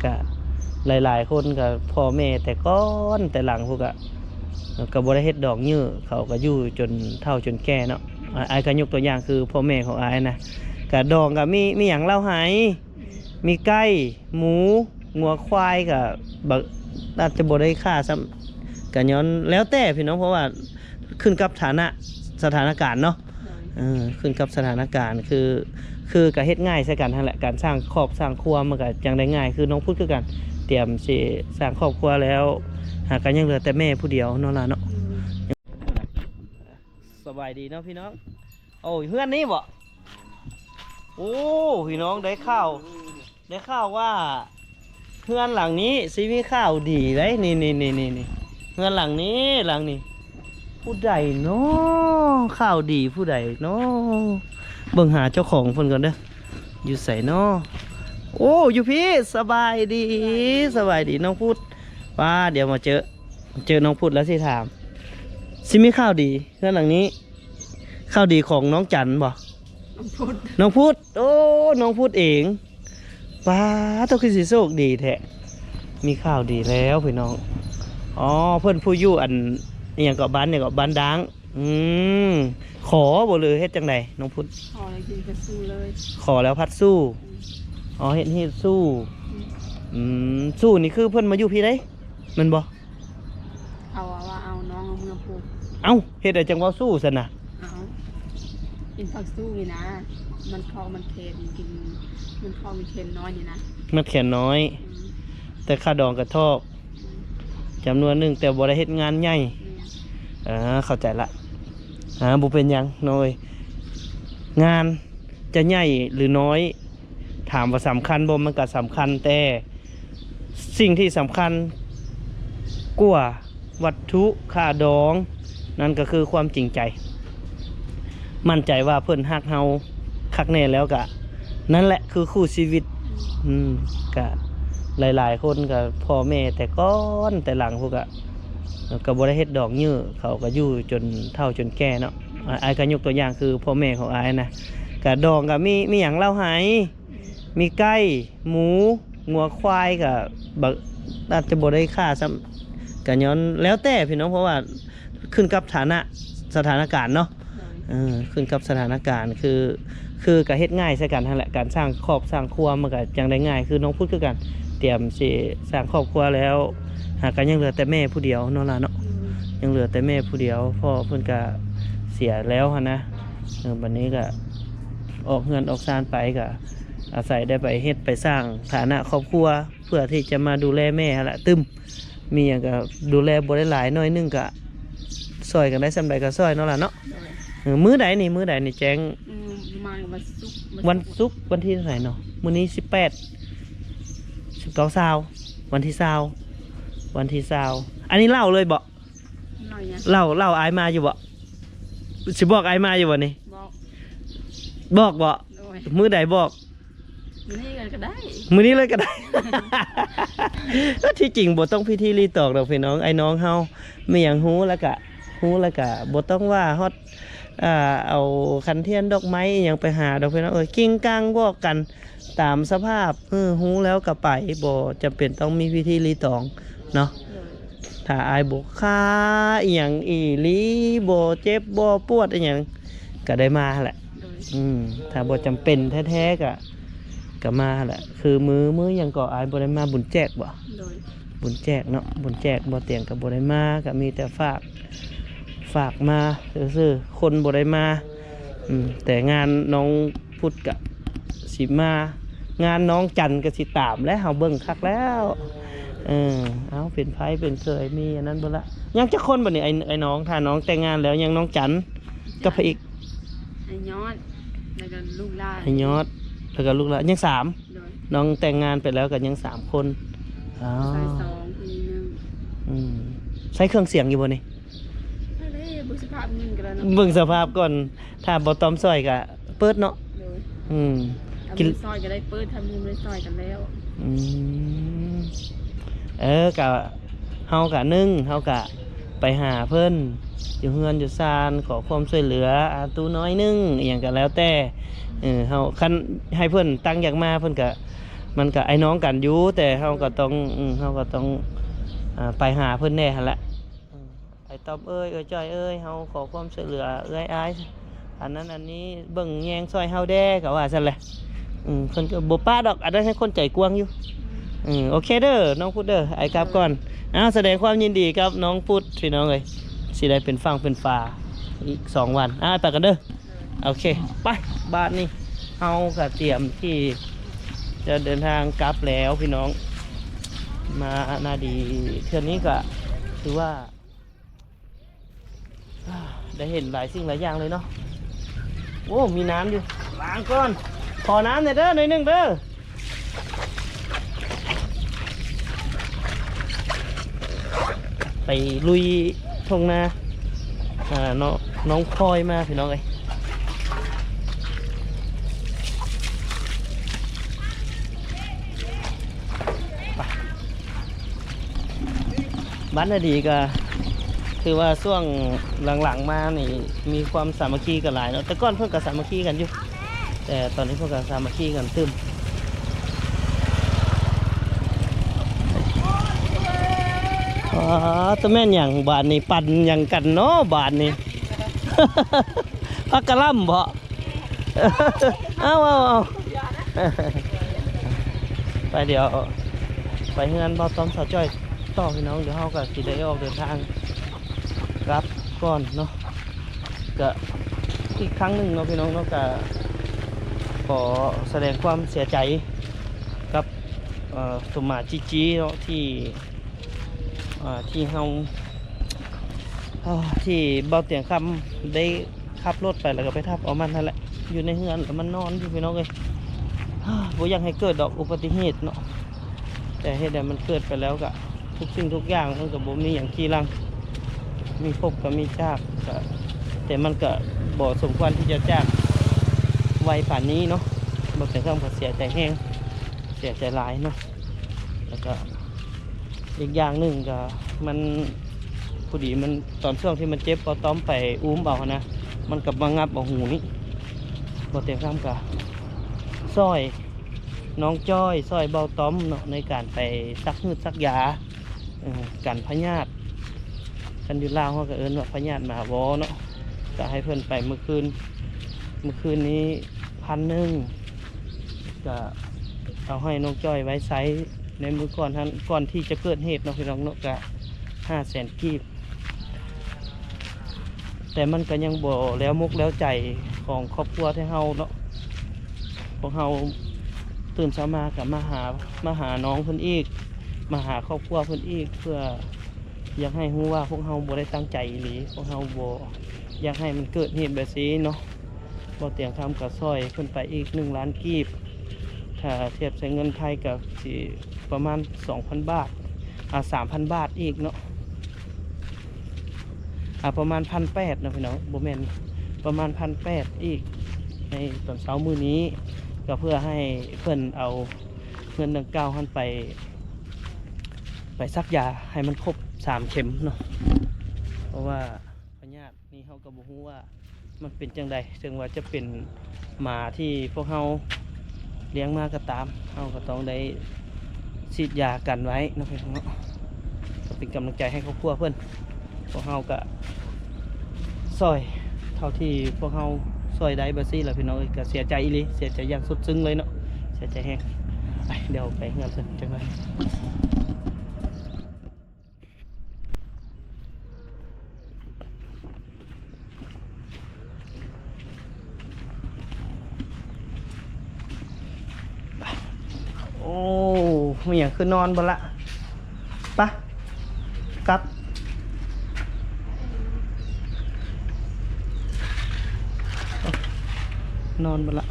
ກະຫຼາຍໆຄົນກະພໍ່ແມ່ແຕ່ກ່ອນແຕ່ຫຼັງພຸ້ນກະ ກະບໍ່ໄດ້ເຮັດດອງຍື້ ເຂົາກະຢູ່ຈົນເຖົ້າຈົນແກ່ເນາະ. ອາ ອ້າຍກະຍົກຕົວຢ່າງຄືພໍ່ແມ່ຂອງອ້າຍນະ ກະດອງກະມີ ມີຫຍັງ ເຫຼົ້າໄຮ ມີໄກ່ ໝູ ງົວ ຄວາຍ ກະບາງ ອາດຈະບໍ່ໄດ້ຂ້າຊ້ຳ ກະຍ້ອນແລ້ວແຕ່ພີ່ນ້ອງ ເພາະວ່າຂຶ້ນກັບຖານະ ສະຖານະການເນາະ. ໂດຍ ເອີ ຂຶ້ນກັບສະຖານະການ ຄື ຄືກະເຮັດງ່າຍໃສ່ກັນຫັ້ນແຫຼະ ການສ້າງຄອບສ້າງຄົວມັນກະຈັ່ງໄດ້ງ່າຍ ຄືນ້ອງພຸດຄືກັນ ຕຽມຊິສ້າງຄອບຄົວແລ້ວ ຫາກະຍັງເຫຼືອແຕ່ແມ່ຜູ້ດຽວເນາະຫຼາເນາະ. ໂດຍ ສະບາຍດີເນາະພີ່ນ້ອງ. ໂອ້ຍ ເຮືອນນີ້ບໍ? ໂອ້ ພີ່ນ້ອງ ໄດ້ຂ່າວ ໄດ້ຂ່າວວ່າເຮືອນຫຼັງນີ້ຊິມີຂ່າວດີເດ້. ນີ້ໆໆໆ ເຮືອນຫຼັງນີ້ ຫຼັງນີ້ ຜູ້ໃດເນາະ? ຂ່າວດີຜູ້ໃດເນາະ? ເບິ່ງຫາເຈົ້າຂອງເພິ່ນກ່ອນເດີ້ ຢູ່ໃສເນາະ? ໂອ້ ຢູ່ພີ້. ສະບາຍດີ ສະບາຍດີນ້ອງພຸດ. ວ່າ ດຽວມາເຈີ ເຈີນ້ອງພຸດແລ້ວຊິຖາມ ຊິມີຂ່າວດີ ເຮືອນຫຼັງນີ້ ຂ່າວດີຂອງນ້ອງຈັນບໍ? ນ້ອງພຸດ ນ້ອງພຸດ ໂອ້ ນ້ອງພຸດເອງ. ປາໂທ້ ຄືຊິໂຊກດີແທ້ ມີຂ່າວດີແລ້ວພີ່ນ້ອງ. ອໍ ເພິ່ນຜູ້ຢູ່ອັນ ອີ່ຫຍັງເກາະ ບ້ານຫຍັງເກາະ ບ້ານດ້າງ. ອືມ ຂໍບໍ ຫຼືເຮັດຈັ່ງໃດນ້ອງພຸດ? ຂໍແລ້ວກິນກະສູ້ເລີຍ ຂໍແລ້ວພັດສູ້. ອືມ ອໍ ເຮັດຮີດສູ້. ອືມ ອືມ ສູ້ນີ້ຄືເພິ່ນມາຢູ່ພີ້ເດ້ ແມ່ນບໍ່? ເຂົາວ່າເອົານ້ອງເອົາເມືອປູກ. ເອົ້າ ເຮັດໃດຈັ່ງເວົ້າສູ້ຊັ້ນນະ? ເອົ້າ ກິນຜັກສູ້ນີ້ນະ ມັນຄອກມັນແຂນ ກິນມັນຄອກມັນແຂນນ້ອຍນີ້ນະ ມັນແຂນນ້ອຍ. ອືມ ແຕ່ຄ່າດອງກະທອກ ອືມ ຈຳນວນໜຶ່ງ ແຕ່ບໍ່ໄດ້ເຮັດງານໃຫຍ່. ແມ່ນ ເອີ ເຂົ້າໃຈລະ. ອາ ບໍ່ເປັນຫຍັງນ້ອງເອີຍ ງານຈະໃຫຍ່ຫຼືນ້ອຍ ຖາມວ່າສຳຄັນບໍ່? ມັນກະສຳຄັນ ແຕ່ສິ່ງທີ່ສຳຄັນກວ່າວັດຖຸຄ່າດອງ ນັ້ນກະຄືຄວາມຈິງໃຈ. ໝັ້ນໃຈວ່າເພິ່ນຮັກເຮົາຄັກແນ່ແລ້ວກະ ນັ້ນແຫຼະຄືຄູ່ຊີວິດ. ອືມ ກະຫຼາຍໆຄົນກະພໍ່ແມ່ແຕ່ກ່ອນແຕ່ຫຼັງພຸ້ນກະ ກະບໍ່ໄດ້ເຮັດດອງຍື້ ເຂົາກະຢູ່ຈົນເຖົ້າຈົນແກ່ເນາະ. ອາ ອ້າຍກະຍົກຕົວຢ່າງຄືພໍ່ແມ່ຂອງອ້າຍນະ ກະດອງກະມີ ມີຫຍັງ ເຫຼົ້າໄຮ ມີໄກ່ ໝູ ງົວ ຄວາຍ ກະບາງ ອາດຈະບໍ່ໄດ້ຂ້າຊ້ຳ ກະຍ້ອນແລ້ວແຕ່ພີ່ນ້ອງ ເພາະວ່າຂຶ້ນກັບຖານະ ສະຖານະການເນາະ. ໂດຍ ເອີ ຂຶ້ນກັບສະຖານະການ ຄື ຄືກະເຮັດງ່າຍໃສ່ກັນຫັ້ນແຫຼະ ການສ້າງຄອບສ້າງຄົວມັນກະຈັ່ງໄດ້ງ່າຍ ຄືນ້ອງພຸດຄືກັນ ຕຽມຊິສ້າງຄອບຄົວແລ້ວ ຫາກະຍັງເຫຼືອແຕ່ແມ່ຜູ້ດຽວເນາະຫຼາເນາະ. ອືມ ຍັງເຫຼືອແຕ່ແມ່ຜູ້ດຽວ ພໍ່ເພິ່ນກະເສຍແລ້ວຫັ້ນນະ. ເອີ ບັດນີ້ກະອອກເຮືອນອອກຊານໄປ ກະອາໄສໄດ້ໄປເຮັດໄປສ້າງຖານະຄອບຄົວ ເພື່ອທີ່ຈະມາດູແລແມ່ຫັ້ນລະ ຕຶມ ມີຫຍັງກະດູແລບໍ່ໄດ້ຫຼາຍ ໜ້ອຍໜຶ່ງກະຊ່ອຍກັນໄດ້ສ່ຳໃດກະຊ່ອຍເນາະຫຼາເນາະ. ໂດຍ ເອີ ມື້ໃດນີ້ ມື້ໃດນີ້ແຈ້ງ? ອືມ ປະມານວັນສຸກ ວັນສຸກ ວັນທີເທົ່າໃດເນາະ? ມື້ນີ້ສິບແປດ ສິບເກົ້າ ຊາວ ວັນທີຊາວ ວັນທີຊາວ. ອັນນີ້ເລົ່າເລີຍບໍ? ເລົ່າຫຍັງ? ເລົ່າ ເລົ່າອ້າຍມາຢູ່ບໍ? ຊິບອກອ້າຍມາຢູ່ບໍນີ້? ບອກ ບອກບໍ? ໂດຍ ມື້ໃດບອກ? ມື້ນີ້ເລີຍກະໄດ້ ມື້ນີ້ເລີຍກະໄດ້. ທີ່ຈິງບໍ່ຕ້ອງພິທີລີຕອງດອກພີ່ນ້ອງ ອ້າຍນ້ອງເຮົາ ມີຫຍັງຮູ້ແລ້ວກະ ຮູ້ແລ້ວກະບໍ່ຕ້ອງວ່າຮອດ ເອົາຂັນທຽນດອກໄມ້ອີ່ຫຍັງໄປຫາດອກພີ່ນ້ອງເອີຍ ກິ້ງກ້າງບອກກັນຕາມສະພາບ. ເອີ ຮູ້ແລ້ວກະໄປ ບໍ່ຈຳເປັນຕ້ອງມີພິທີລີຕອງເນາະ. ໂດຍ ຖ້າອ້າຍບໍ່ຄາອີ່ຫຍັງອີ່ຫຼີ ບໍ່ເຈັບບໍ່ປວດອີ່ຫຍັງ ກະໄດ້ມາຫັ້ນແຫຼະ. ໂດຍ ອືມ ຖ້າບໍ່ຈຳເປັນແທ້ໆ ກະ ກະມາຫັ້ນແຫຼະ. ຄືມື້ ມື້ຫຍັງເກາະ ອ້າຍບໍ່ໄດ້ມາ ບຸນແຈກບໍ? ໂດຍ ບຸນແຈກເນາະ ບຸນແຈກ ບໍ່ຕຽງກະບໍ່ໄດ້ມາ ກະມີແຕ່ຝາກ ຝາກມາຊື່ໆ ຄົນບໍ່ໄດ້ມາ. ອືມ ແຕ່ງານນ້ອງພຸດກະຊິມາ ງານນ້ອງຈັນກະຊິຕາມແຫຼະ ເຮົາເບິ່ງຄັກແລ້ວ. ເອີ ເອົາ ເປັນໃຜເປັນເຂີຍ ມີອັນນັ້ນເບິດລະ. ຍັງຈັກຄົນບັດນີ້ ໄອ້ ໄອ້ນ້ອງ? ຖ້ານ້ອງແຕ່ງງານແລ້ວ ຍັງນ້ອງຈັນກັບໃຜອີກ? ໄອ້ຍອດ ແລ້ວກະລູກຫຼານ ໄອ້ຍອດ ແລ້ວກະລູກຫຼານ ຍັງສາມ. ໂດຍ ນ້ອງແຕ່ງງານໄປແລ້ວກະຍັງສາມຄົນ. ອໍ ໃສ່ສອງ ອີກໜຶ່ງ. ອືມ ໃຊ້ເຄື່ອງສຽງຢູ່ບໍ່ນີ້? ເບິ່ງສະພາບເງິນກະໄດ້ເນາະ ເບິ່ງສະພາບກ່ອນ ຖ້າບໍ່ຕ້ອມຊ່ອຍກະເປີດເນາະ. ໂດຍ ອືມ ຖ້າມີຊ່ອຍກະໄດ້ເປີດ ຖ້າມີບໍ່ໄດ້ຊ່ອຍກະແລ້ວ. ອືມ ເອີ ກະ ເຮົາກະ ໜຶ່ງ ເຮົາກະໄປຫາເພິ່ນຢູ່ເຮືອນຢູ່ຊານ ຂໍຄວາມຊ່ວຍເຫຼືອອາຕູນ້ອຍໜຶ່ງ ອີ່ຫຍັງກະແລ້ວແຕ່. ເອີ ເຮົາ ຄັນໃຫ້ເພິ່ນຕັ້ງຢາກມາ ເພິ່ນກະ ມັນກໍອ້າຍນ້ອງກັນຢູ່ ແຕ່ເຮົາກໍຕ້ອງ ອືມ ເຮົາກໍຕ້ອງ ອ່າ ໄປຫາເພິ່ນແດ່ຫັ້ນແຫຼະ. ເອີ ອ້າຍຕ້ອມເອີຍ ເອື້ອຍຈ້ອຍເອີຍ ເຮົາຂໍຄວາມຊ່ວຍເຫຼືອເອື້ອຍອ້າຍ ອັນນັ້ນອັນນີ້ ເບິ່ງແຍງຊ່ອຍເຮົາແດ່ ກໍວ່າຊັ້ນແຫຼະ. ອືມ ເພິ່ນກໍບໍ່ປະດອກ ອັນນັ້ນໃຫ້ຄົນໃຈກວ້າງຢູ່. ອືມ ໂອເຄເດີ ນ້ອງພຸດເດີ ອ້າຍກັບກ່ອນ. ເອີ ອ້າວ ສະແດງຄວາມຍິນດີກັບນ້ອງພຸດ ພີ່ນ້ອງເອີຍ ຊິໄດ້ເປັນຝັ່ງເປັນຝາອີກສອງວັນ. ອ້າຍ ໄປກັນເດີ. ໂອເຄ ໄປ ບາດນີ້ເຮົາກໍຕຽມທີ່ຈະເດີນທາງກັບແລ້ວພີ່ນ້ອງ. ມານາດີເທື່ອນີ້ກໍຖືວ່າ ໄດ້ເຫັນຫຼາຍສິ່ງຫຼາຍຢ່າງເລີຍເນາະ. ໂອ້ ມີນ້ຳຢູ່ ລ້າງກ່ອນ ຂໍນ້ຳແດ່ເດີ ໜ້ອຍໜຶ່ງເດີ. ໄປລຸຍທົ່ງນາ ອ່າ ເນາະ ໜອງພອຍມາ ພີ່ນ້ອງເອີຍ. ໄປ ບ້ານນາດີກໍຖືວ່າຊ່ວງຫຼັງໆມານີ້ມີຄວາມສາມັກຄີກັນຫຼາຍເນາະ. ແຕ່ກ່ອນເພິ່ນກໍສາມັກຄີກັນຢູ່ ແຕ່ຕອນນີ້ເພິ່ນກໍສາມັກຄີກັນຕື່ມ. ອໍ ຕະແມ່ນຫຍັງບາດນີ້ ປັ່ນຫຍັງກັນເນາະບາດນີ້? ຜັກກະຫຼ່ຳບໍ? ເອົາ ເອົາ ເອົາ ໄປ ດຽວໄປເຮືອນບ່າວຕ້ອມສາວຈ້ອຍຕໍ່ ພີ່ນ້ອງ. ດຽວເຮົາກໍຊິໄດ້ອອກເດີນທາງກັບກ່ອນເນາະ. ກະອີກຄັ້ງໜຶ່ງເນາະ ພີ່ນ້ອງເນາະ ກະຂໍສະແດງຄວາມເສຍໃຈກັບ ເອີ ສົມໝາຍຈີຈີເນາະ ທີ່ ເອີ ທີ່ເຮົາ ເອີ ທີ່ບ່າວຕຽງຄຳໄດ້ຂັບລົດໄປ ແລ້ວກໍໄປທັບເອົາມັນຫັ້ນແຫຼະ ຢູ່ໃນເຮືອນ ແລ້ວມັນນອນຢູ່ ພີ່ນ້ອງເອີຍ. ບໍ່ຢາກໃຫ້ເກີດດອກອຸບັດຕິເຫດເນາະ ແຕ່ເຫດໃດມັນເກີດໄປແລ້ວ ກະທຸກສິ່ງທຸກຢ່າງມັນກໍບໍ່ມີຫຍັງຄີຫຼັງ ມີພົບກໍມີຈາກ ກະ ແຕ່ມັນກໍບໍ່ສົມຄວນທີ່ຈະຈາກໄວປານນີ້ເນາະ. ບ່າວຕຽງຄຳກໍເສຍໃຈແຮງ ເສຍໃຈຫຼາຍເນາະ. ແລ້ວກໍອີກຢ່າງໜຶ່ງກໍມັນ ພໍດີມັນ ຕອນຊ່ວງທີ່ມັນເຈັບ ບ່າວຕ້ອມໄປອຸ້ມເອົາຫັ້ນນະ ມັນກໍມາງັບເອົາຫູນີ້. ບ່າວຕຽງຄຳກໍຊ່ອຍນ້ອງຈ້ອຍ ຊ່ອຍບ່າວຕ້ອມເນາະ ໃນການໄປສັກຮືດສັກຢາ ເອີ ກັນພະຍາດ ຄັນຢູ່ລາວເຮົາກໍເອີ້ນວ່າພະຍາດໝາວໍເນາະ. ກໍໃຫ້ເພິ່ນໄປມື້ຄືນ ມື້ຄືນນີ້ພັນໜຶ່ງ ກໍເອົາໃຫ້ນ້ອງຈ້ອຍໄວ້ໃຊ້ໃນມື້ກ່ອນຫັ້ນ ກ່ອນທີ່ຈະເກີດເຫດເນາະ ພີ່ນ້ອງເນາະ ກໍຫ້າແສນກີບ. ແຕ່ມັນກໍຍັງບໍ່ແລ້ວມົກແລ້ວໃຈຂອງຄອບຄົວໄທເຮົາເນາະ. ພວກເຮົາຕື່ນເຊົ້າມາກໍມາຫາ ມາຫານ້ອງເພິ່ນອີກ ມາຫາຄອບຄົວເພິ່ນອີກ ເພື່ອຢາກໃຫ້ຮູ້ວ່າພວກເຮົາບໍ່ໄດ້ຕັ້ງໃຈອີ່ຫຼີ ພວກເຮົາບໍ່ຢາກໃຫ້ມັນເກີດເຫດແບບຊີ້ເນາະ. ບ່າວຕຽງຄຳກໍຊ່ອຍເພິ່ນໄປອີກໜຶ່ງລ້ານກີບ ຖ້າທຽບໃສ່ເງິນໄທກໍຊິປະມານສອງພັນບາດ ອ່າ ສາມພັນບາດອີກເນາະ. ອ່າ ປະມານພັນແປດເນາະ ພີ່ນ້ອງ ບໍ່ແມ່ນ ປະມານພັນແປດອີກ ໃນຕອນເຊົ້າມື້ນີ້ ກໍເພື່ອໃຫ້ເພິ່ນເອົາເງິນດັ່ງກ່າວຫັ້ນໄປ ໄປສັກຢາໃຫ້ມັນຄົບສາມເຂັມເນາະ ເພາະວ່າພະຍາດນີ້ເຮົາກໍບໍ່ຮູ້ວ່າ ມັນເປັນຈັ່ງໃດ ເຖິງວ່າຈະເປັນໝາທີ່ພວກເຮົາລ້ຽງມາກໍຕາມ ເຮົາກໍຕ້ອງໄດ້ສີດຢາກັນໄວ້ເນາະ ພີ່ນ້ອງເນາະ. ກໍເປັນກຳລັງໃຈໃຫ້ຄອບຄົວເພິ່ນ ພວກເຮົາກໍຊ່ອຍເທົ່າທີ່ພວກເຮົາຊ່ອຍໄດ້ ແບບຊີ້ລະ ພີ່ນ້ອງເອີຍ. ກໍເສຍໃຈອີ່ຫຼີ ເສຍໃຈຢ່າງສຸດຊຶ້ງເລີຍເນາະ ເສຍໃຈແຮງ. ໄປ ດຽວໄປເຮືອນເພິ່ນຈັກໜ້ອຍ. ໂອ້ ມີຫຍັງຄືນອນເບິດລະ ປະ ກັບ ນອນເບິດລະ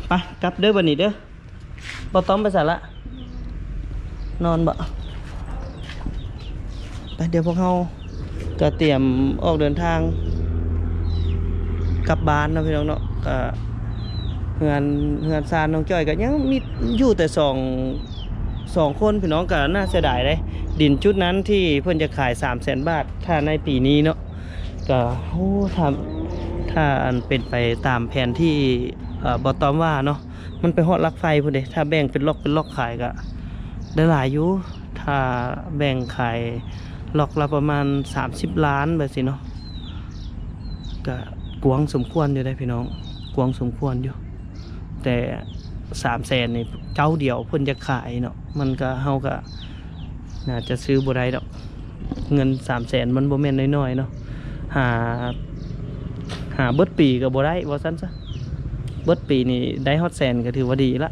ປະ ກັບເດີ ບັດນີ້ເດີ. ບໍ່ຕ້ອງໄປໃສລະ ນອນບໍ? ໄປ ດຽວພວກເຮົາກະຕຽມອອກເດີນທາງກັບບ້ານເນາະ ພີ່ນ້ອງເນາະ. ກະເຮືອນ ເຮືອນຊານນ້ອງຈ້ອຍກະຍັງມີຢູ່ແຕ່ສອງ ສອງຄົນ ພີ່ນ້ອງ. ກະໜ້າເສຍດາຍເດ້ ດິນຈຸດນັ້ນທີ່ເພິ່ນຈະຂາຍສາມແສນບາດ ຖ້າໃນປີນີ້ເນາະ. ກະ ໂອ້ ຖ້າ ຖ້າອັນເປັນໄປຕາມແຜນທີ່ ເອີ ບໍ່ຕ້ອມວ່າເນາະ ມັນໄປຮອດຫຼັກໄຟພຸ້ນເດ້. ຖ້າແບ່ງເປັນລັອກເປັນລັອກຂາຍກະໄດ້ຫຼາຍຢູ່. ຖ້າແບ່ງຂາຍລັອກລະປະມານສາມສິບລ້ານແບບຊີ້ເນາະ ກະກວ້າງສົມຄວນຢູ່ເດ້ພີ່ນ້ອງ ກວ້າງສົມຄວນຢູ່. ແຕ່ສາມແສນນີ້ເຈົ້າດຽວເພິ່ນຢາກຂາຍເນາະ ມັນກະ ເຮົາກະໜ້າຈະຊື້ບໍ່ໄດ້ດອກ. ເງິນສາມແສນມັນບໍ່ແມ່ນນ້ອຍໆເນາະ. ຫາ ຫາເບິດປີກະບໍ່ໄດ້ ວ່າຊັ້ນຊະ. ເບິດປີນີ້ໄດ້ຮອດແສນກະຖືວ່າດີລະ.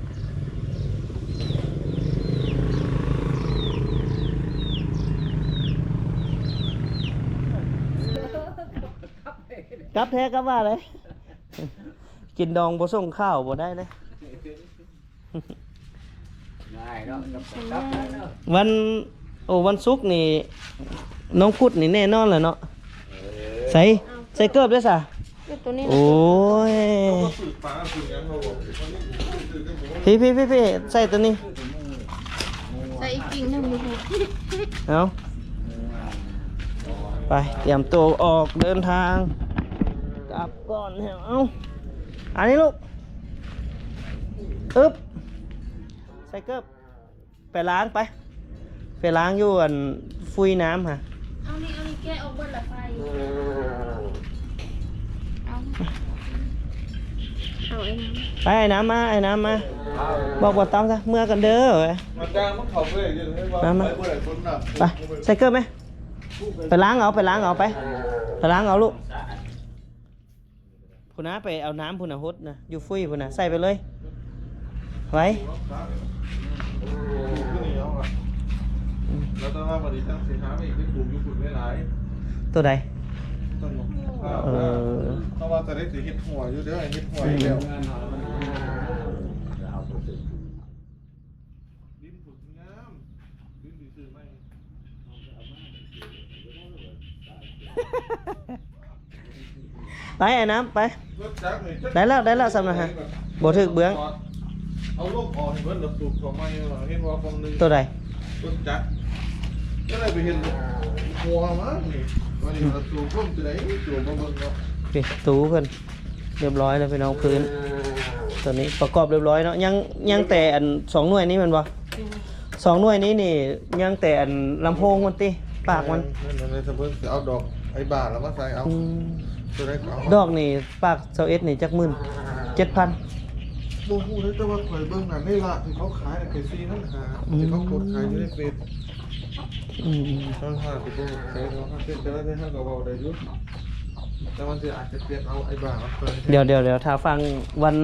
ກັບແທ້ກັບວ່າເລີຍ. ກິນດອງບໍ່ສົ່ງຂ່າວບໍ່ໄດ້ເລີຍ. ງ່າຍເນາະ ກັບ ກັບເນາະ. ວັນ ໂອ ວັນສຸກນີ້ ນ້ອງພຸດນີ້ແນ່ນອນແຫຼະເນາະ. ເອີ ໃສ່ ໃສ່ເກີບເດ້ຊະ. ເກັບໂຕນີ້ນະ. ໂອ້ຍ ເຮົາກໍຊື້ປາຊື້ຫຍັງເຮົາກໍ ພີ່ໆໆ ໃສ່ໂຕນີ້ ໃສ່ອີກກິ່ງໜຶ່ງຢູ່ພຸ້ນ. ເອົາ ໄປ ຕຽມໂຕອອກເດີນທາງກັບກ່ອນ. ເອົາ ອັນນີ້ລູກ ອຶບ ໃສ່ເກີບ ໄປລ້າງໄປ ໄປລ້າງຢູ່ອັນຟຸ້ຍນ້ຳຫາ. ເອົານີ້ ເອົານີ້ ແກະອອກເບິດລະໄປ. ເອົາ ເອົາໄອ້ນ້ຳ ໄປ ໄອ້ນ້ຳມາ ໄອ້ນ້ຳມາ. ບອກບໍ່ຕ້ອງຊະ ເມືອກ່ອນເດີ. ມາຈ້າງມັນເຂົ້າໄປເລີຍ ມາ ມາ ໄປບໍ່ໄດ້ຄົນນະ. ໄປ ໃສ່ເກີບໄໝ? ໄປລ້າງເອົາ ໄປລ້າງເອົາ ໄປ ໄປລ້າງເອົາລູກ. ພຸ້ນນະ ໄປເອົານ້ຳພຸ້ນນະ ຫົດນະ ຢູ່ຟຸ້ຍພຸ້ນນະ ໃສ່ໄປເລີຍ ໄວ. ແລ້ວແຕ່ວ່າບັດນີ້ຈັ່ງຊິຫາໄປອີກ ໄປປູກຢູ່ພຸ້ນຫຼາຍໆ. ໂຕໃດ? ຕົ້ນໝາກ ເອີ ເພາະວ່າຕອນນີ້ຊິເຮັດຮົ້ວຢູ່ເດີ ເຮັດຮົ້ວອີກແລ້ວ. ອືມ ດິນພຸ້ນງາມ ດິນຊິຊື້ໃໝ່. ໄປ ໄອ້ນ້ຳ ໄປ. ລົດຈັກນີ້ ໄດ້ແລ້ວ ໄດ້ແລ້ວ ສ່ຳນັ້ນຫະ ບໍ່ຖືກເບື້ອງ. ເອົາລົມອອກໃຫ້ເບິດ ລະປູກເຂົ້າໃໝ່. ເຫັນວ່າຝັ່ງໜຶ່ງ ໂຕໃດ? ລົດຈັກ ຈະໄດ້ໄປເຫັນຫົວມັນນີ້. ວ່ານີ້ລະຕູເພິ່ນຈະໄດ້ໂຕມາເບິ່ງເນາະ. ນີ້ ຕູເພິ່ນ ຮຽບຮ້ອຍແລ້ວພີ່ນ້ອງ. ພື້ນໂຕນີ້ປະກອບຮຽບຮ້ອຍເນາະ. ຍັງ ຍັງແຕ່ອັນສອງໜ່ວຍນີ້ແມ່ນບໍ່? ສອງໜ່ວຍນີ້ນີ້ ຍັງແຕ່ອັນລຳໂພງມັນຕິ ປາກມັນ. ແມ່ນໆ ເພິ່ນຊິເອົາດອກໄອ້ບາລະມາໃສ່ເອົາ. ອືມ ໂຕໃດກໍເອົາ. ດອກນີ້ປາກຊາວເອັດນີ້ຈັກໝື່ນ? ເຈັດພັນ. ບໍ່ຮູ້ເດ້ ແຕ່ວ່າຂ້ອຍເບິ່ງນັ້ນໃນລາດທີ່ເຂົາຂາຍນະ ແຕ່ສີ່ພັນຫ້າ ອືມ ທີ່ເຂົາໂພສຂາຍຢູ່ໃນເຟສ. ອືມໆ ພັນຫ້າ ທີ່ເຂົາຂາຍເນາະ ເປັນໄປໄດ້ ເຮົາກໍເວົ້າໄດ້ຢູ່. ແຕ່ມັນຊິອາດຈະປ່ຽນເອົາໄອ້ບ້າມາເປີດ. ດຽວໆໆ ຖ້າຟັງວັນ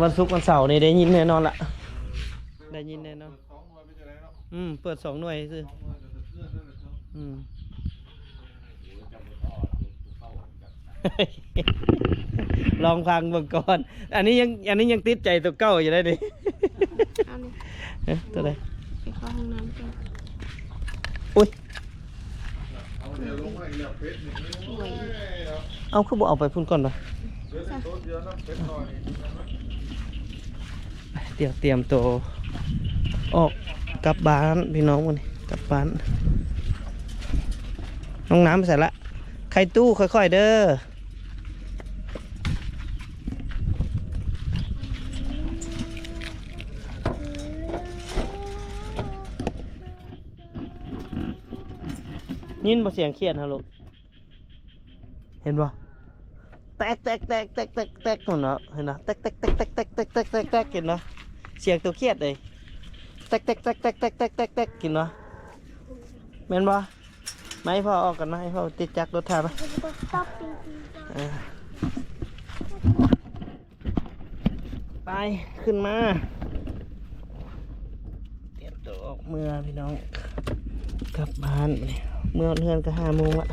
ວັນສຸກວັນເສົານີ້ໄດ້ຍິນແນ່ນອນລະ ໄດ້ຍິນແນ່ນອນ. ອືມ ເປີດສອງໜ່ວຍຊື່. ອືມ ລອງຟັງເບິ່ງກ່ອນ. ອັນນີ້ຍັງ ອັນນີ້ຍັງຕິດໃຈຕົວເກົ່າຢູ່ເດ້ນີ້. ເອົານີ້ ເອີ ຕົວໃດ? ໄປເຂົ້າຫ້ອງນ້ຳກ່ອນ. ອຸ້ຍ ໂອ້ຍ ເອົາ ຄືບໍ່ເອົາໄປພຸ້ນກ່ອນວະ? ດຽວຕຽມໂຕອອກກັບບ້ານພີ່ນ້ອງ ມື້ນີ້ກັບບ້ານ. ນ້ອງນ້ຳໄປໃສລະ? ໄຂ່ຕູ້ ຄ່ອຍໆເດີ. ຍິນບໍ່ສຽງຂຽດຫັ້ນລູກ? ເຫັນບໍ່? ແຕກໆໆໆໆ ເຫັນບໍ່? ແຕກໆໆໆໆ ເຫັນບໍ່? ສຽງຕົວຂຽດເດ້. ແຕກໆໆໆໆໆ ເຫັນບໍ່? ມາໃຫ້ພໍ່ອອກກັນ ມາໃຫ້ພໍ່ຕິດຈັກລົດຖ້າມາ. ເອີ ໄປ ຂຶ້ນມາ ຕຽມໂຕອອກເມືອພີ່ນ້ອງ ກັບບ້ານ. ເມືອຮອດເຮືອນກໍຫ້າໂມງລະ.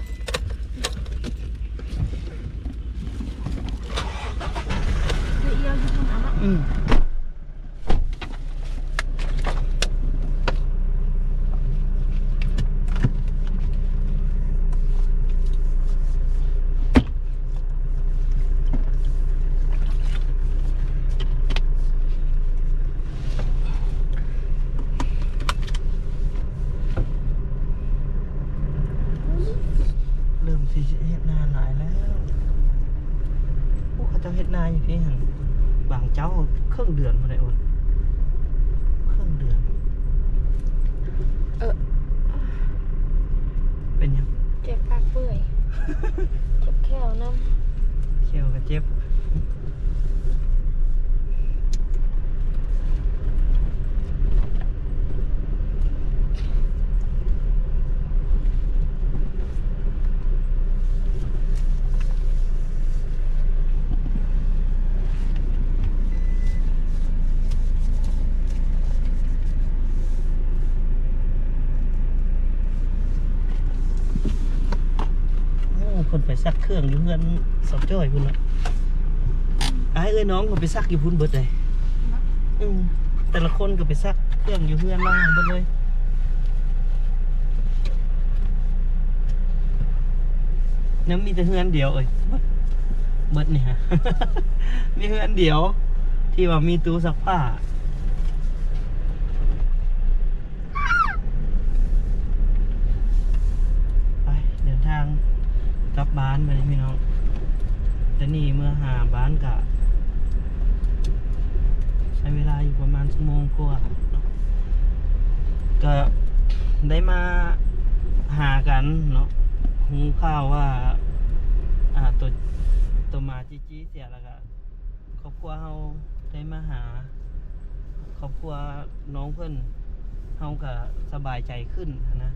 ອືມ. ເລີ່ມຊິເຮັດນາຫຼາຍແລ້ວ. ເຄິ່ງເດືອນພຸ້ນແຫຼະ ເອີ ເຄິ່ງເດືອນ. ເອີ ເປັນຫຍັງ? ເຈັບປາກເປື່ອຍ ເຈັບແຂ້ວນຳ ແຂ້ວກໍເຈັບ. ໂອ້ ເພິ່ນໄປຊັກເຄື່ອງຢູ່ເຮືອນສາວຈ້ອຍພຸ້ນເນາະ. ອ້າຍເອື້ອຍນ້ອງກໍໄປຊັກຢູ່ພຸ້ນເບິດເດ. ອືມ ແຕ່ລະຄົນກໍໄປຊັກເຄື່ອງຢູ່ເຮືອນລາວເບິດເລີຍ. ຍັງມີແຕ່ເຮືອນດຽວເອີຍ ເບິດ ເບິດນີ້ຮະ ມີເຮືອນດຽວທີ່ວ່າມີຕູ້ຊັກຜ້າ. ໄປ ເດີນທາງກັບບ້ານບາດນີ້ພີ່ນ້ອງ. ແຕ່ນີ້ເມືອຫາບ້ານກະໃຊ້ເວລາຢູ່ປະມານຊົ່ວໂມງກວ່າເນາະ. ກະໄດ້ມາຫາກັນເນາະ ຮູ້ຂ່າວວ່າ ອ່າ ໂຕ ໂຕໝາຈີຈີເສຍ ແລ້ວກະຄອບຄົວເຮົາໄດ້ມາຫາ ຄອບຄົວນ້ອງເພິ່ນ ເຮົາກະສະບາຍໃຈຂຶ້ນຫັ້ນນະ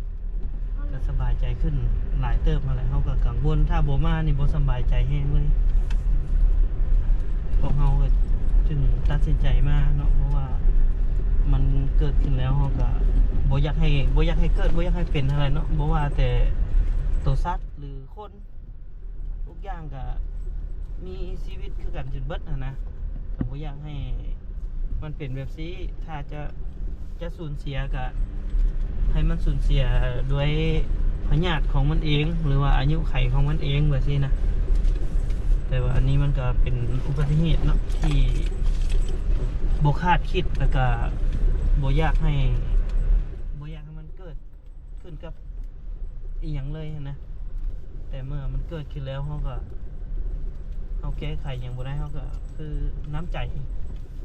ກະສະບາຍໃຈຂຶ້ນຫຼາຍເຕີບຫັ້ນແຫຼະ. ເຮົາກະກັງວົນ ຖ້າບໍ່ມານີ້ບໍ່ສະບາຍໃຈແຮງເລີຍ. ພວກເຮົາກະຈຶ່ງຕັດສິນໃຈມາເນາະ ເພາະວ່າມັນເກີດຂຶ້ນແລ້ວ ເຮົາກະບໍ່ຢາກໃຫ້ ບໍ່ຢາກໃຫ້ເກີດ ບໍ່ຢາກໃຫ້ເປັນຫັ້ນແຫຼະເນາະ. ບໍ່ວ່າແຕ່ໂຕສັດ ຫຼື ຄົນ ທຸກຢ່າງກະມີຊີວິດຄືກັນຈົນເບິດຫັ້ນນະ. ກະບໍ່ຢາກໃຫ້ມັນເປັນແບບຊີ້ ຖ້າຈະ ຈະສູນເສຍກະໃຫ້ມັນສູນເສຍດ້ວຍພະຍາດຂອງມັນເອງ ຫຼືວ່າອາຍຸໄຂຂອງມັນເອງແບບຊີ້ນະ. ແຕ່ວ່າອັນນີ້ມັນກະເປັນອຸບັດຕິເຫດເນາະ ທີ່ບໍ່ຄາດຄິດ ແລ້ວກະບໍ່ຢາກໃຫ້ ບໍ່ຢາກໃຫ້ມັນເກີດ ຂຶ້ນກັບອີ່ຫຍັງເລີຍຫັ້ນນະ. ແຕ່ເມື່ອມັນເກີດຂຶ້ນແລ້ວ ເຮົາກໍ ເຮົາແກ້ໄຂຫຍັງບໍ່ໄດ້ ເຮົາກໍຄືນ້ຳໃຈ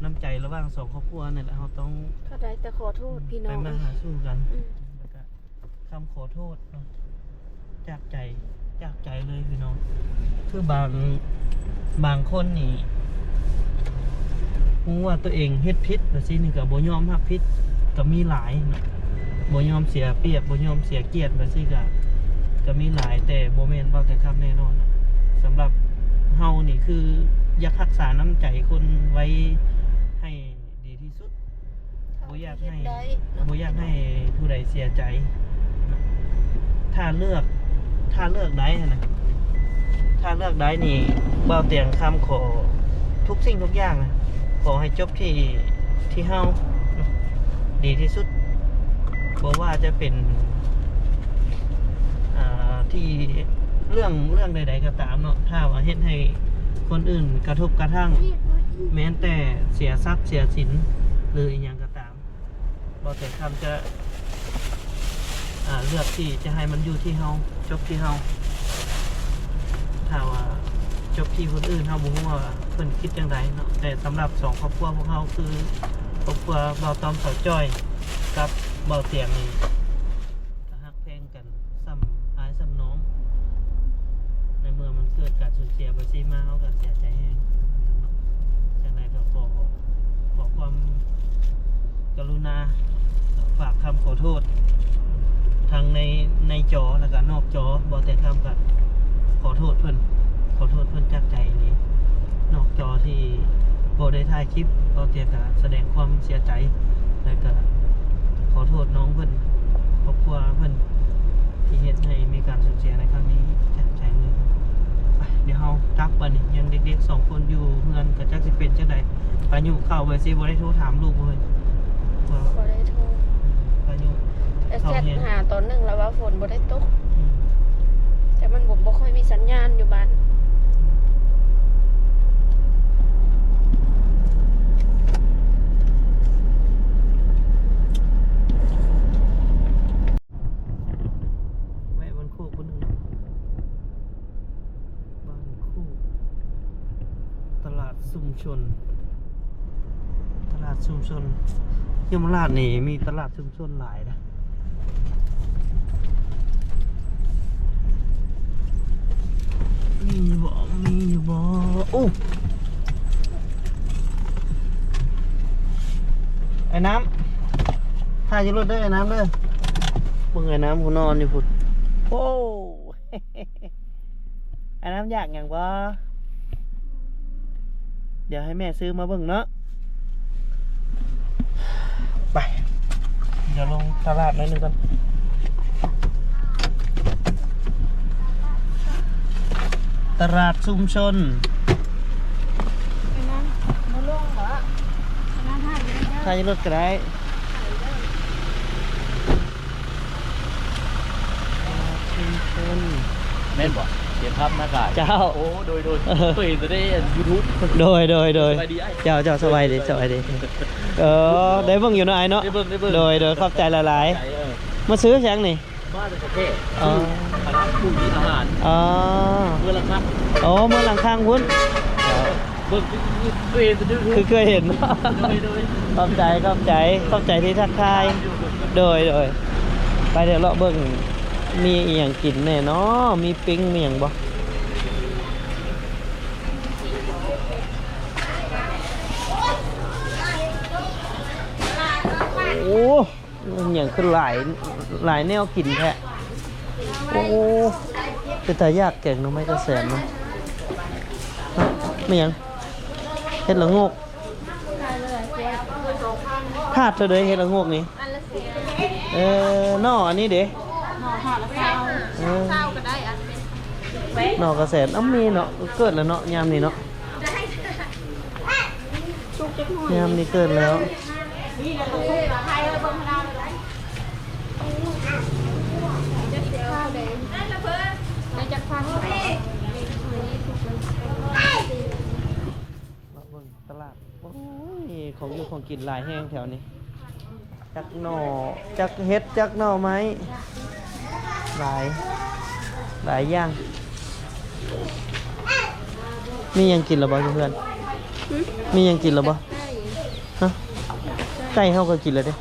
ນ້ຳໃຈລະຫວ່າງສອງຄອບຄົວນັ້ນແຫຼະ ເຮົາຕ້ອງ ກໍໄດ້ແຕ່ຂໍໂທດພີ່ນ້ອງ ໄປມາຫາສູ່ກັນ ອືມ ແລ້ວກໍຄຳຂໍໂທດເນາະ ຈາກໃຈ ຈາກໃຈເລີຍພີ່ນ້ອງ. ຄືບາງ ບາງຄົນນີ້ຮູ້ວ່າຕົວເອງເຮັດຜິດແບບຊີ້ນີ້ ກໍບໍ່ຍອມຮັບຜິດກໍມີຫຼາຍເນາະ. ບໍ່ຍອມເສຍປຽບ ບໍ່ຍອມເສຍກຽດແບບຊີ້ກໍ ກໍມີຫຼາຍ ແຕ່ບໍ່ແມ່ນເວົ້າແຕ່ຄຳແນ່ນອນ. ສຳລັບເຮົານີ້ຄືຢາກຮັກສານ້ຳໃຈຄົນໄວ້ໃຫ້ດີທີ່ສຸດ ບໍ່ຢາກໃຫ້ ບໍ່ຢາກໃຫ້ຜູ້ໃດເສຍໃຈ. ຖ້າເລືອກ ຖ້າເລືອກໄດ້ຫັ້ນນະ ຖ້າເລືອກໄດ້ນີ້ ບ່າວຕຽງຄຳຂໍທຸກສິ່ງທຸກຢ່າງນະ ຂໍໃຫ້ຈົບທີ່ ທີ່ເຮົາເນາະ ດີທີ່ສຸດ. ບໍ່ວ່າຈະເປັນ ອ່າ ທີ່ເລື່ອງ ເລື່ອງໃດໆກໍຕາມເນາະ ຖ້າວ່າເຮັດໃຫ້ຄົນອື່ນກະທົບກະທັ່ງ ແມ່ນແຕ່ເສຍຊັບເສຍສິນ ຫຼື ອີ່ຫຍັງກໍຕາມ ບ່າວແຕງຄຳຈະ ອ່າ ເລືອກທີ່ຈະໃຫ້ມັນຢູ່ທີ່ເຮົາ ຈົບທີ່ເຮົາ. ຖ້າວ່າຈົບທີ່ຄົນອື່ນ ເຮົາບໍ່ຮູ້ວ່າເພິ່ນຄິດຈັ່ງໃດເນາະ ແຕ່ສຳລັບສອງຄອບຄົວພວກເຮົາ ຄືຄອບຄົວບ່າວຕ້ອມ ສາວຈ້ອຍ ກັບບ່າວຕຽງນີ້ ກໍຮັກແພງກັນ ສ່ຳອ້າຍສ່ຳນ້ອງ. ໃນເມື່ອມັນເກີດການສູນເສຍໄປຊີ້ມາ ເຮົາກໍເສຍໃຈແຮງ. ຈັ່ງໃດກໍຂໍ ຂໍຄວາມກະລຸນາ ຝາກຄຳຂໍໂທດ ທັງໃນ ໃນຈໍ ແລ້ວກໍນອກຈໍ. ບໍ່ແຕ່ຄຳກໍຂໍໂທດເພິ່ນ ຂໍໂທດເພິ່ນຈາກໃຈອີ່ຫຼີ. ນອກຈໍທີ່ບໍ່ໄດ້ຖ່າຍຄລິບ ບໍ່ແຕ່ກໍສະແດງຄວາມເສຍໃຈ ແລ້ວກໍຂໍໂທດນ້ອງເພິ່ນ ຄອບຄົວເພິ່ນ ທີ່ເຮັດໃຫ້ມີການສູນເສຍໃນຄັ້ງນີ້ຈາກໃຈເລີຍ. ໄປ ດຽວເຮົາກັບບາດນີ້ ຍັງເດັກໆສອງຄົນຢູ່ເຮືອນ ກໍຈັກຊິເປັນຈັ່ງໃດ. ພາຍຸເຂົ້າໄປຊິ ບໍ່ໄດ້ໂທຖາມລູກເລີຍ ບໍ່ ບໍ່ໄດ້ໂທ. ພາຍຸ ແຕ່ແຊັດຫາຕອນໜຶ່ງແລ້ວວ່າຝົນບໍ່ໄດ້ຕົກ ອືມ ແຕ່ມັນບໍ່ ບໍ່ຄ່ອຍມີສັນຍານຢູ່ບ້ານ. ແວະບ້ານໂຄກຄົນໜຶ່ງເນາະ ບ້ານໂຄກ ຕະຫຼາດຊຸມຊົນ ຊຸມຊົນ ເຍົາມະລາດນີ້ມີຕະຫຼາດຊຸມຊົນຫຼາຍນະ. ມີຢູ່ບໍ່? ມີຢູ່ບໍ່? ໂອ້ ອ້າຍນ້ຳ ຖ່າຍຢູ່ລົດເດີ ອ້າຍນ້ຳເດີ. ເບິ່ງອ້າຍນ້ຳຜູ້ນອນຢູ່ພຸ້ນ. ໂອ້ ອ້າຍນ້ຳຢາກຫຍັງບໍ່? ດຽວໃຫ້ແມ່ຊື້ມາເບິ່ງເນາະ. ໄປ ດຽວລົງຕະຫຼາດໜ້ອຍໜຶ່ງກ່ອນ. ຕະຫຼາດຊຸມຊົນ. ອັນນັ້ນບໍ່ລົງບໍ່? ອັນນັ້ນຖ່າຍຢູ່ເດີ ຖ່າຍຢູ່ລົດກໍໄດ້. ແມ່ນບໍ່? ເກັບພາບໜ້າກາຍ ເຈົ້າ. ໂອ້ ໂດຍ ໂດຍ ເຄີຍເຫັນແຕ່ໃນຢູທູບ. ໂດຍ ໂດຍ ໂດຍ ສະບາຍດີອ້າຍ. ເຈົ້າ ເຈົ້າ ສະບາຍດີ ສະບາຍດີ. ເອີ ໄດ້ເບິ່ງຢູ່ເນາະອ້າຍເນາະ. ໄດ້ເບິ່ງ ໄດ້ເບິ່ງ. ໂດຍ ໂດຍ ຂອບໃຈຫຼາຍໆ. ເອີ ມາຊື້ຫຍັງນີ້? ມາແຕ່ກາແຟ. ອໍ ຊື້ອາຫານ ປຸ້ຍອາຫານ. ອໍ ເມືອລະຄັງ. ອໍ ເມືອລະຄັງພຸ້ນ. ເອີ ເບິ່ງຄືເຄີຍເຫັນ. ຄືເຄີຍເຫັນ. ໂດຍ ໂດຍ ຂອບໃຈ ຂອບໃຈ ຂອບໃຈທີ່ທັກທາຍ. ໂດຍ ໂດຍ ໄປ ດຽວເລາະເບິ່ງ ມີອີ່ຫຍັງກິນແດ່ເນາະ? ມີປີ້ງມີຫຍັງບໍ່? ໂອ້ ອີ່ຫຍັງຄືຫຼາຍ ຫຼາຍແນວກິນແທ້. ໂອ້ ເປັນຕາຢາກແກງໜໍ່ໄມ້ກະແສນເນາະ. ແມ່ນຫຍັງ? ເຫັດລະໂງກ. ຖາດເທົ່າໃດເຫັດລະໂງກນີ້? ເອີ ໜໍ່ອັນນີ້ເດ? ໜໍ່ຖາດລະຊາວ. ເອີ ຊາວກໍໄດ້. ອັນເປັນໜໍ່ກະແສນ. ເອົ້າ ມີເນາະ ເກີດແລ້ວເນາະ ຍາມນີ້ເນາະ. ຍາມນີ້ເກີດແລ້ວ. ເບິ່ງຕະຫຼາດ ໂອ້ຍ ຂອງຢູ່ຂອງກິນຫຼາຍແຮງແຖວນີ້. ຈັກໜໍ່ ຈັກເຫັດ ຈັກໜໍ່ໄມ້ ຫຼາຍ ຫຼາຍຢ່າງ. ມີຫຍັງກິນແລ້ວບໍ່ຢູ່ເຮືອນ? ຫຶ? ມີຫຍັງກິນແລ້ວບໍ່? ໄກ່. ຮະ? ໄກ່ເຮົາກໍກິນແລ້ວເດ້.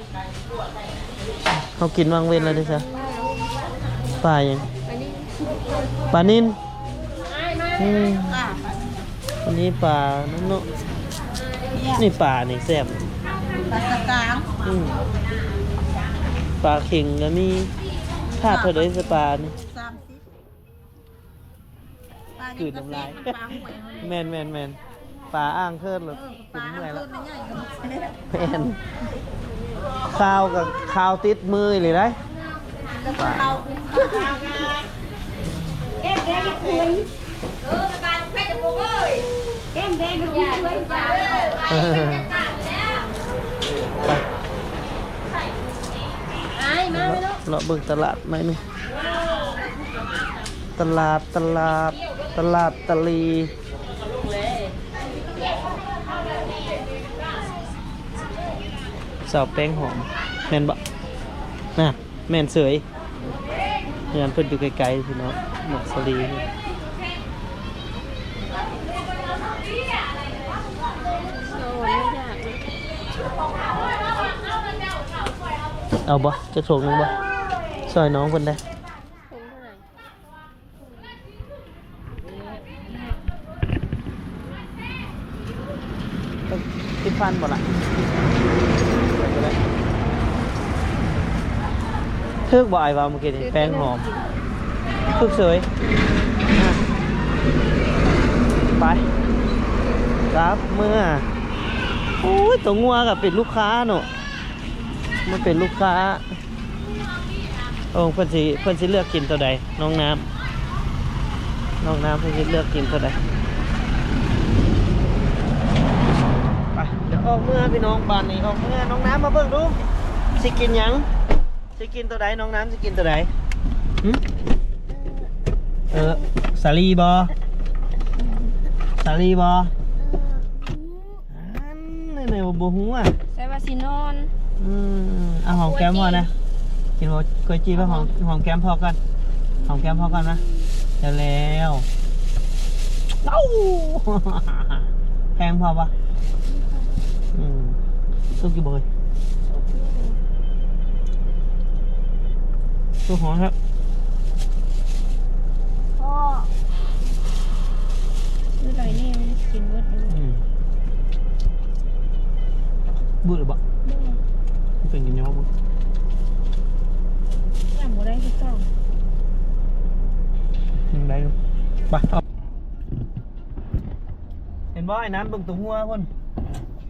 ເຮົາກິນຫວ່າງເວັນແລ້ວເດ້ຊະ. ປາຫຍັງ? ປານິນ. ປານິນ. ອືມ ອັນນີ້ປານັ້ນເນາະ. ນີ້ປານີ້ແຊບ. ປາສະກາງ. ອືມ ປາເຂັງກໍມີ. ຖາດເທົ່າໃດຊະປານີ້? ສາມສິບ. ປາຫຍັງກໍແຊບ ມັນປາຫ້ວຍ. ແມ່ນໆໆ ປາອ່າງເຄີນ. ເອີ ປາອ່າງເຄີນນີ້ໃຫຍ່ກໍແຊບ. ແມ່ນ. ຄາວກໍຄາວຕິດມືອີ່ຫຼີໄດ໋. ເອີ ໄປ ອ້າຍ ມາເນາະ ເລາະເບິ່ງຕະຫຼາດໜ້ອຍໜຶ່ງ. ຕະຫຼາດ ຕະຫຼາດ ຕະຫຼາດຕະຫຼີ່. ສາວແປ້ງຫອມ ແມ່ນບໍ່? ນະ ແມ່ນເສີຍ. ເຮືອນເພິ່ນຢູ່ໃກ້ໆ ພີ່ນ້ອງ ໝາກສາລີ. ເອົາບໍ່? ຈັກຖົງໜຶ່ງບໍ່? ຊ່ອຍນ້ອງເພິ່ນໄດ້. ສິບພັນບໍ່ລະ? ຖືກບໍ່ອ້າຍວ່າເມື່ອກີ້ນີ້? ຖືກ ແປ້ງຫອມ ຖືກເສີຍ. ໄປ ກັບເມືອ. ໂອ້ຍ ຕົວງົວກໍເປັນລູກຄ້າເນາະ ມາເປັນລູກຄ້າ. ໂອ້ ເພິ່ນຊິ ເພິ່ນຊິເລືອກກິນຕົວໃດ ນ້ອງນ້ຳ ນ້ອງນ້ຳເພິ່ນຊິເລືອກກິນຕົວໃດ? ໄປ ດຽວອອກເມືອພີ່ນ້ອງ ບາດນີ້ອອກເມືອ. ນ້ອງນ້ຳມາເບິ່ງດູ ຊິກິນຫຍັງ? ຊິກິນຕົວໃດ? ນ້ອງນ້ຳຊິກິນຕົວໃດ? ຫຶ? ເອີ ສາລີບໍ່? ສາລີບໍ່? ອັນນີ້ແນວບໍ່ຮູ້ອະ ໃສ່ວ່າຊິນອນ. ອືມ ເອົາຫອມແກ້ມພໍ່ນະ ກິນບໍ່? ກ້ວຍຈີ່ບໍ່? ຫອມ ຫອມແກ້ມພໍ່ກ່ອນ ຫອມແກ້ມພໍ່ກ່ອນນະ. ແລ້ວ ເອົ້າ ແພງພໍບໍ່? ອືມ ສຸກຢູ່ບໍ່ເອີຍ? ສຸກຢູ່. ໂຕຮ້ອນແທ້. ພໍ່ ຢູ່ໃດແນ່ ມັນກິນເບິດຢູ່. ອືມ ເບິດແລ້ວບໍ່? ບໍ່. ມັນເປັນກິນຍອມບໍ່? ຍັງບໍ່ໄດ້ຄືເກົ່າ. ຍັງໄດ້ຢູ່. ໄປ. ເຫັນບໍ່ ໄອ້ນັ້ນ ເບິ່ງໂຕງົວພຸ້ນ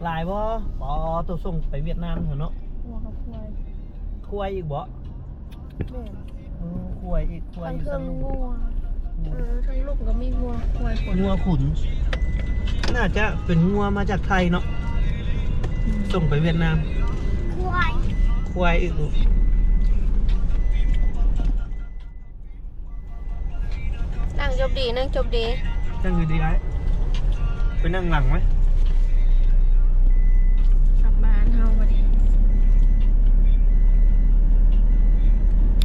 ຫຼາຍບໍ່? ອໍ ໂຕສົ່ງໄປຫວຽດນາມຫັ້ນເນາະ. ງົວກັບຄວາຍ. ຄວາຍອີກບໍ່? ແມ່ນ. ໂອ້ ຄວາຍອີກ ຄວາຍຢູ່ທາງລຸ່ມ. ເອີ ທາງລຸ່ມກໍມີງົວ ຄວາຍຂຸນ. ງົວຂຸນ ໜ້າຈະເປັນງົວມາຈາກໄທເນາະ. ອືມ ສົ່ງໄປຫວຽດນາມ. ຄວາຍ ຄວາຍອີກ. ນັ່ງຈົບດີ ນັ່ງຈົບດີ ນັ່ງດີໆ ອ້າຍ. ໄປນັ່ງຫຼັງໄວ້.